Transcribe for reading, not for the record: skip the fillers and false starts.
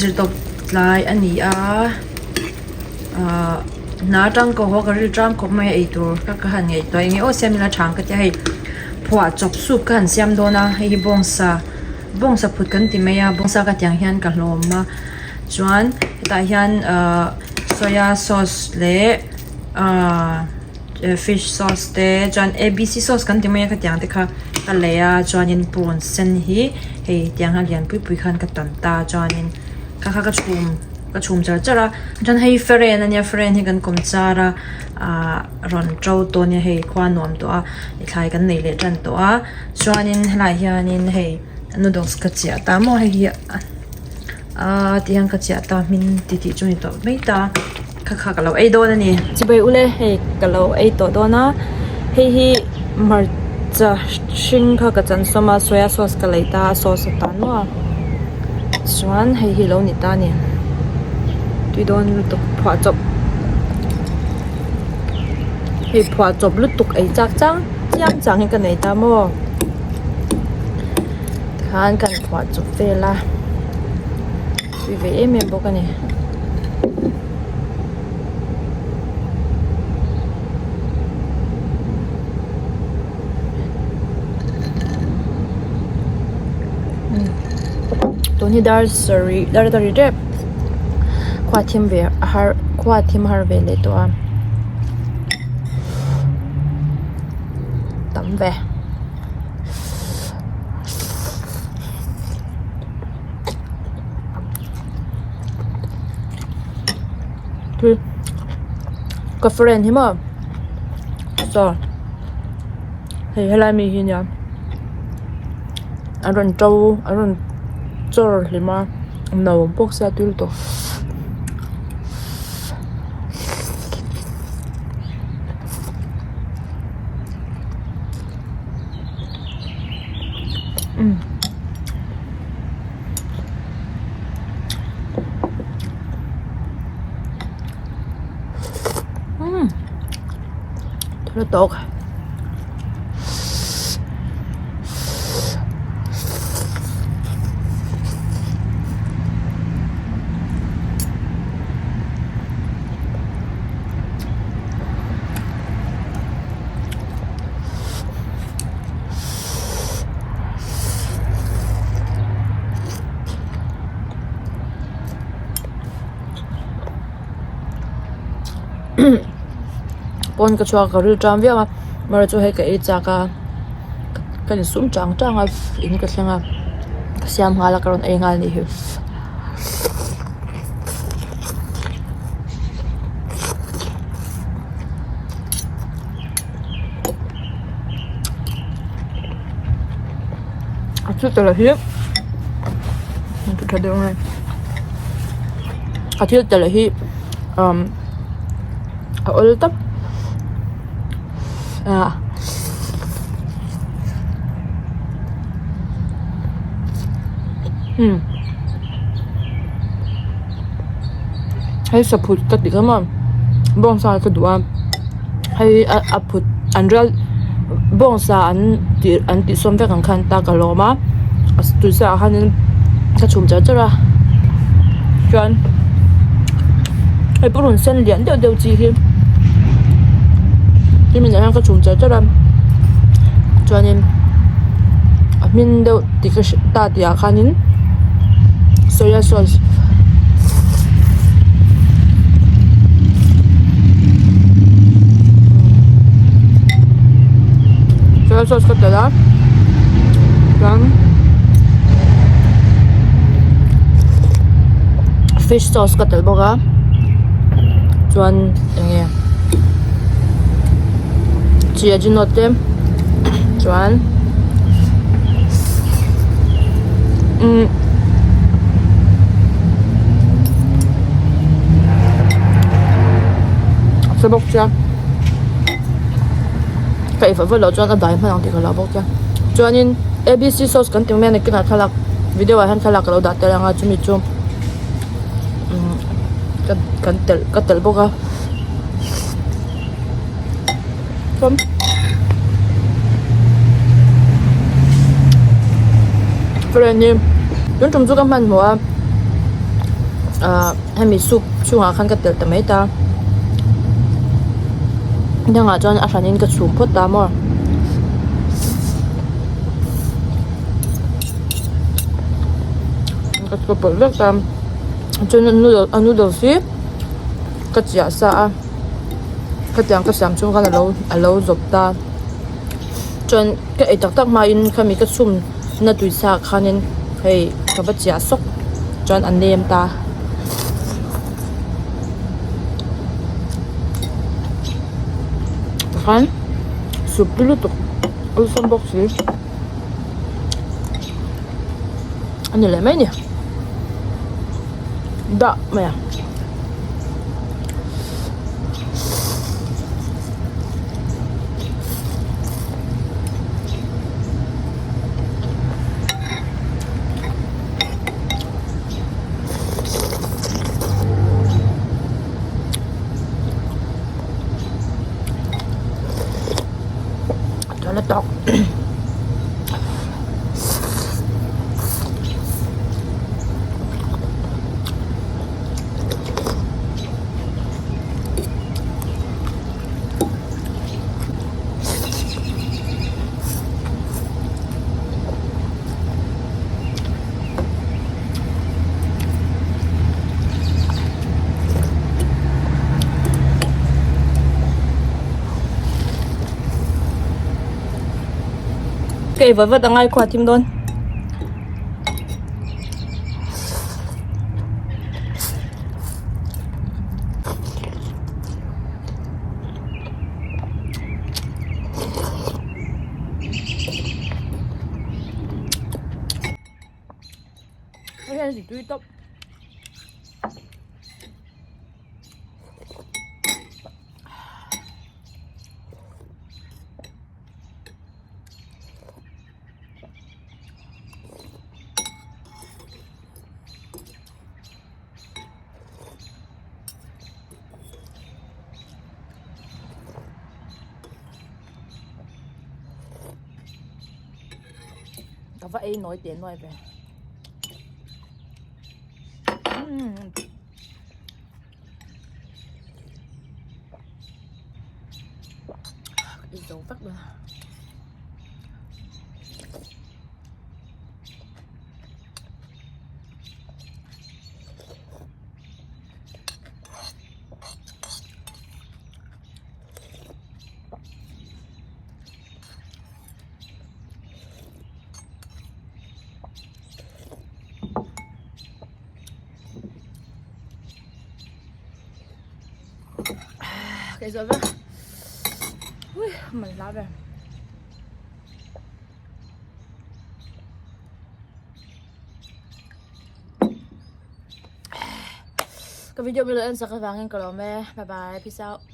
zirtawp tlai a ni a ahh hna atang ka haw ka ril tang khawp mai a eitur ka ka han ngaihtuah eng nge aw siam ila tha ang ka tia hei phuah chawp soup ka han siam dawn a hei hi bawngsa bawngsa phut kan ti mai a bawngsa ka tiang hian ka hlawm a chuan hetah hian ahh soya sauce leh ahh fish sauce te chuan abc sauce kan ti mai a khatiang te kha ka lei a chuanin prawn sen hi hei tiang hian lian pui pui khan ka tan ta chuanin kha kha ka chhum ka chhum char char a chuan hei feren ania feren hi kan kawm char a ahh rawn to tawh ania hei khua a nuam tawh a thlai kan nei leh tan tawh a chuanin helaiah hianin hei noodles ka chiah ta maw hei hi Aaa ti hian ka chiah ta hmin ti tih chu ni tawh mai ta kha kha ka lo ei dawn a ni. Chibai ule hei ka lo ei tawh dawn a hei hi hmarcha hring kha ka chan sawm a soya sauce ka lei ta a sauce a tan maw chuan hei hi lo ni ta a ni tui dawn lutuk phuah chawp hei phuah chawp lutuk ei chak chang chiang chang hi ka nei ta maw. Tikhan kan phuah chawp vel a tui ve em em bawk a ni. Tun hi dar sarih dar sarih tep khua thim ve har khua thim har ve leh tawh a tam ve. Tui ka friend hi maw saw hei helai mi hi nia an rawn to an rawn chawr hlim a no bawk sia tui lutuk. Lutuk. Pawn ka chhuak a ka ril ṭam viau a amaherawhchu chu hei ka ei chak a ka insum chang chang a in ka thleng a ka siam nghal a ka rawn ei nghal a nih hi. A thil telh hi tha deuh mai a thil telh hi umm a awl tawp ah umm hei saphut ka ti hlawm a bawngsa ka duh a hei a phut an rial bawngsa an tih an tih sawm vek ang khan ta ka lawm a tui sa ah khanin ka chhum char char a chuan hei purun sen lian deuh deuh chi hi hemi nen hian ka chhum char char a chuanin a hmin deuh tih ka hre ta tih ah khanin soya sauce soya sauce ka telh a chuan fish sauce ka telh bawk a chuan eng nge chi ajinote te chuan umm a hre bawk sia ka ei fah fah loh chuan a dai hman ang tih ka hlau bawk sia chuanin abc sauce kan ti mai a nakinah thlalak video ah hian thlalak ka lo dah tel ang a chumi chu umm ka kan telh ka telh bawk a. Chuan friend hi tun tum chu ka hmanhmawh a. Ahh hemi soup chhungah khan ka telh ta mai ta dangah chuan a hranin ka chhum phawt ta maw. Ka chhawpawlh vek ta chuan noodle a noodles hi ka chiah sa a khatiang ka siam chhung khan alo alo zawp ta chuan ka ei tak tak hmain khami ka chhum na tui sa ah khanin hei ka va chiah sawk chuan a nem ta. Tikhan soup tui lutuk awlsam bawk si a ni leh mai a ni dah mai a. Chuan a tawk Ka ei vat vat angai khua thim dawn. Hei hian a tui tawp. Ka va ei nawi teh nuai ve. Ka ei zo vek dawn. Ka ei zo vek ui man hla ve. Ka video min lo en sak avangin ka lawm e bye bye peace out.